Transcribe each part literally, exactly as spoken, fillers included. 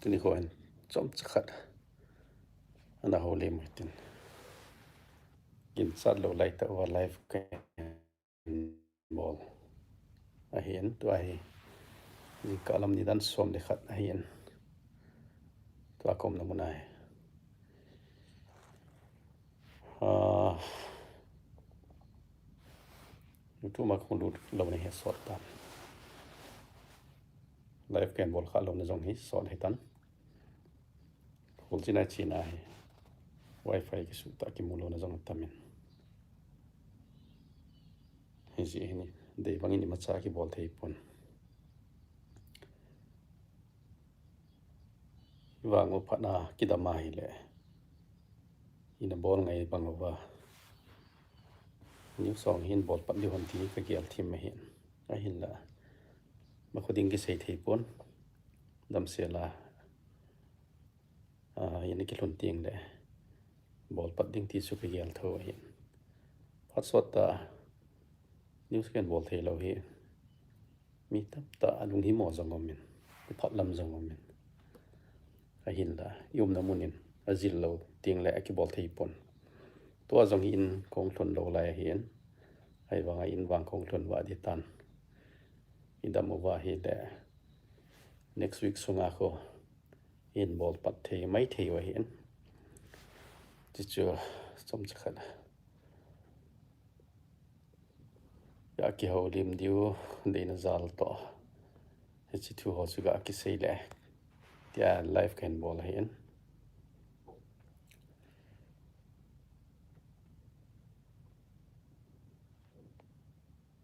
nikho hin chomcha khat ana houlim u hitin. Ginchat lou lai tah uva live ka bol ahin, tua hi jingkah lam nidan som le khat ahin, tua ka umna mun ahi. Ah, YouTube a kahung lut louna hi sot tan. Live ka bol kha louna jong hi sot hitan. Hol china china hi. Wi-Fi kisuh tah kimu louna jong atamin. Hijeh hin, dei bangin imacha kibol thei pon. Vang u phatna kidam ahile, ina bol ngai bang uva news song hin bol pat diu ham ti ka gel thim ahin. Ahinla, makho ding kisei thei pon. Damsel a, ah, ina kilhun teng le bol pat ding ti chu ka gel tho ahin. Phat sot tah news ka bol thei lou hi. Mi tamtah alung himo jong umin, iphat lam jong umin. Ahinla, i umna mun in ajil lou teng le akibol thei pon. Tua jong hi in kahung lhun lou lai ahin. Ahivanga in vang kahung lhun vah ding tan. Idam uva ahile next week sunga khu in bol pat thei mai thei u ahin. Chuchu chomcha khat ga kihoulim diu deina jal toh, hiche thu ho chu ga kisei le, tia live ka bol ahin.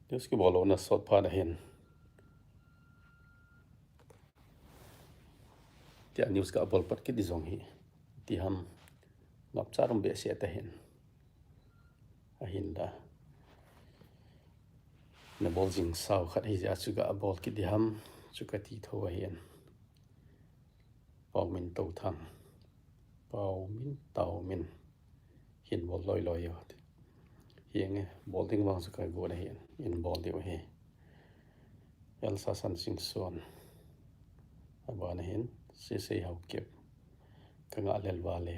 News kibol louna sot phat ahin. Tia news ka bol pat kit ding jong hi, ti ham, ngapcha rum behseh ta hin. Ahinla, na bol jing sao khat hi jeh a chu ka bol kit ding ham, chu ka ti tho ahin. Paumin Touthang. Paumin, Taumin. Hin bol loi loi u. Hinge, bol ding vang chu ka gon ahin. In bol diu ahi. Elsa San Singson. Abana hin, Sesei Haokip. Ka ngah lel vale.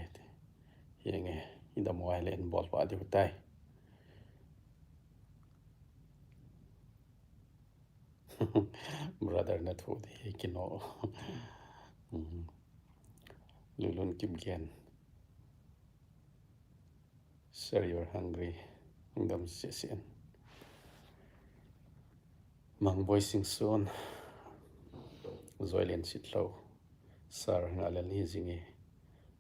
Hinge, idam uva ahile in bol vah diu tai. Brother na thu di kino. Mm. Lulun Kipgen. Sir, you're hungry. Dam sesen. Mangboi Singson. Joylen Sitlhou. Sir, ngah lel ni jinge.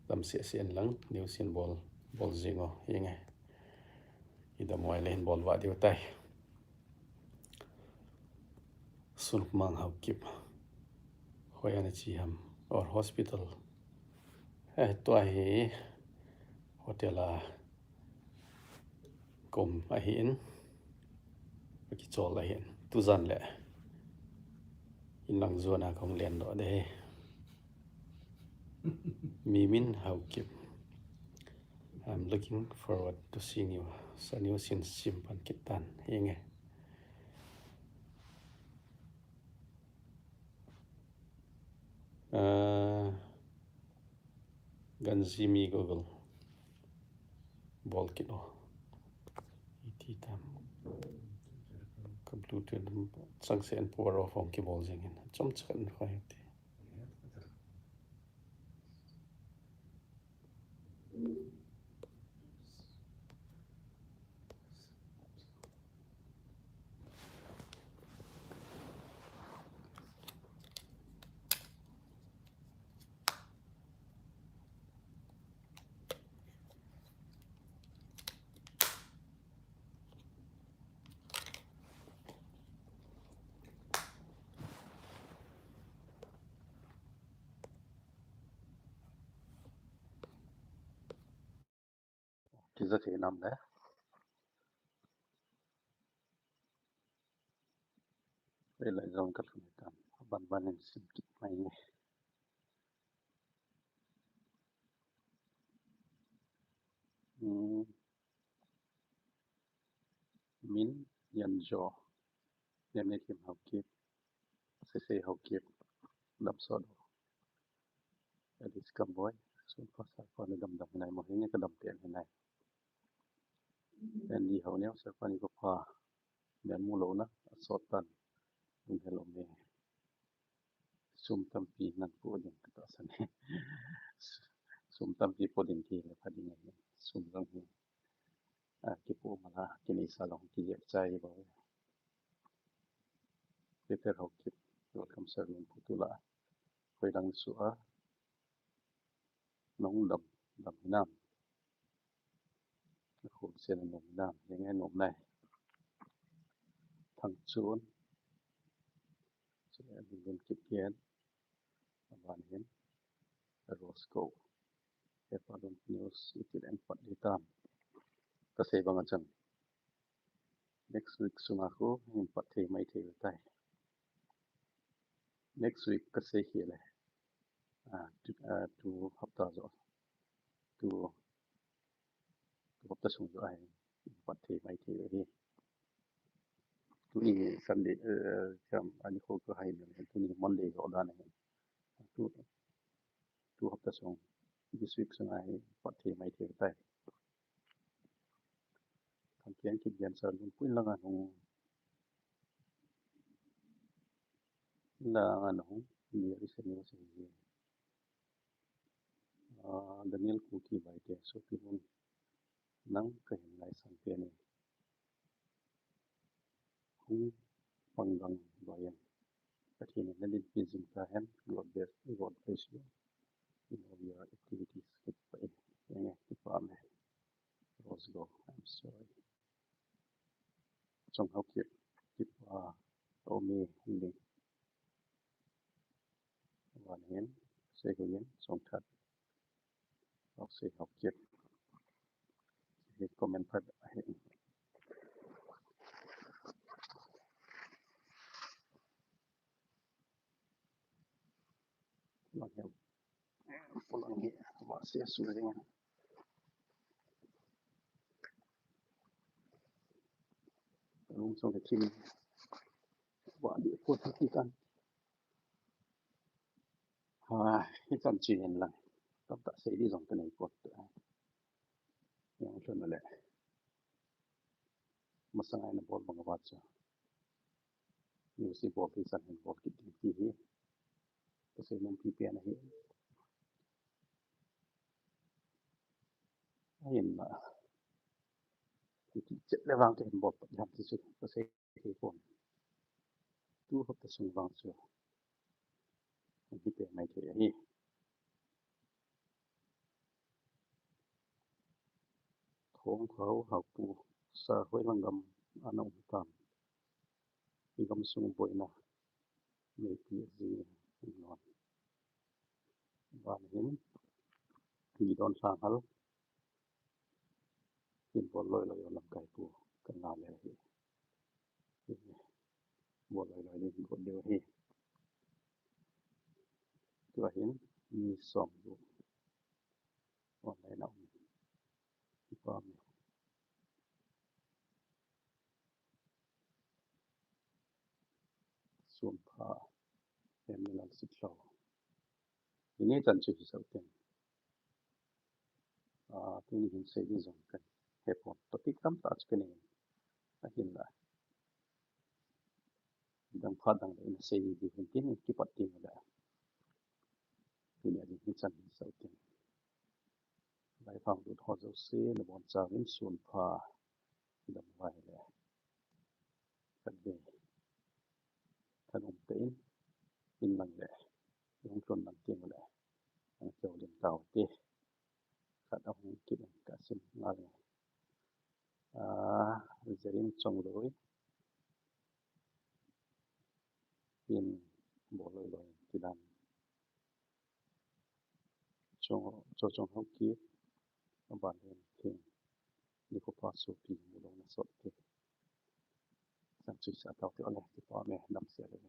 Dam sesen lang. News in bol, bol jing o. Hinge. Idam uva ahile hin bol vah diu tai. Sunukmang Haokip. Hoiya na che ham? Or hospital? Eh, tua hi hotel a ka um ahin. Ka kichol ahin. Tujan le in lang jona ka hung len doh ding ahi. Mimin Haokip. I'm looking forward to seeing you. Sa news in sim pan kit tan. Hinge. Ah, Ganjimi Google. Bol kit o. Iti tam. Ka Bluetooth chang se an power off hung kibol jing in. Chomcha khat in khoi ti. Kija thei nam le. Ei lai jong ka lhun tam. Ban ban in sim kit mai nge. Hmm. Min Yan Jo. Yan ne kim Haokip. Sesei Haokip. Dam sot o. Welcome boy. Sum pha sa pha, na dam dam hinai mo, hini ka dam te hinai. Andy Haoneo, sa pha ni ko pha. Nen mu lou na, asot tan. Ding hello me. Sum tampi nan pu ding ka ta san. Sum tampi pu ding ki le pha ding. Sum dang hi. A, kipu mala, kini sa long ki jep chai bo. Peter Haokip, welcome sir, lung pu tu la. Koi lang su a. Nong dam, dam hinam. Khu se na nom hinam, yang e nom nai. Thang chun. Se a ding dun kip kian. Aban hin. Roscoe. Hepa Lun News, itil en pat di tam. Ka sei bang a chang. Next week sunga khu, hin pat thei mai thei tai. Next week ka sei hi le. Ah, tu, ah, tu hapta jo. Tu, tu hapta sung jo ai. Hin pat thei mai thei hi. Tuni Sunday, eh, jam ani kho ka hai le, tuni Monday ho dan ahi. Tu, tu hapta sung, this week sung ahi, pat thei mai thei tai. Kan kian kit gen sa lun pui langa hung. Langa hung, ni ri se ni se. Ah, Daniel Kuki Baite, so pi mun. Nang ka hin lai sang pe ni. Hung pang dang ba yan. Pathen in na dinpi jing ta hen. God bless, God bless you in all your activities. Kipa e, enge, kipa me. Rose go, I'm sorry. Chong Haokip, kipa, o me, ni. Wan hin, se ko yin, Chong That. Hok se Haokip. Hi comment phat hi. Pulang hi. Pulang hi. Wa se su ring. Room song ke thim. Wa di ko thim kan. Ha, hichan chu hin lang. Tamtah sei di jong ka nei pon. Yang lhun le. Masang a ina bol bang a vat chu. News i bol kit chan hin bol kit ding ti hi. Ka sei nom pi pen ahi. Ahin la. Ki chet le vang ka hin bol pat jam ti chu. Ka sei thei pon. Tu hapta sung vang chu. Hung kipe mai thei ahi. Thongkhao Haopu, sa hoilang gam a na um tam. I gamsung boina, meipi a ji in non. Ban hin, Gidon Lhanghal. Hin bol loi loi lamkai pu ka nga le hi. Bol loi loi ding got deu hi. Tua hin mi som bu. Online a um. Kipa me. Suan pha. Em ni lang sit lo. Ini chan chu hi sau ten. Ah, tuni hin sei ding jong ka he pon. Topic tamtah chu ka nei. Ahin la. Dang phat dang le in sei ding hin tin kipat ding le. Tuni a ding hi chan hi sau ten. Lai phang lut ho jouse, na bon chauvin sun pha. Dam vai le. Khat ve. Thanop te in, in lang le. Hung tlon lang teng le. Ang keu lim tau te. Khat a hung kit in ka sim ngal le. Ah, Jerin Chongloi. In bol loi loi ti dan. Chong, Cho Chong Haokip, aban le Thing, Nikho pha sopi, mu lou na sot te. Chan chu sa tau te ole, kipa me, dam sia le.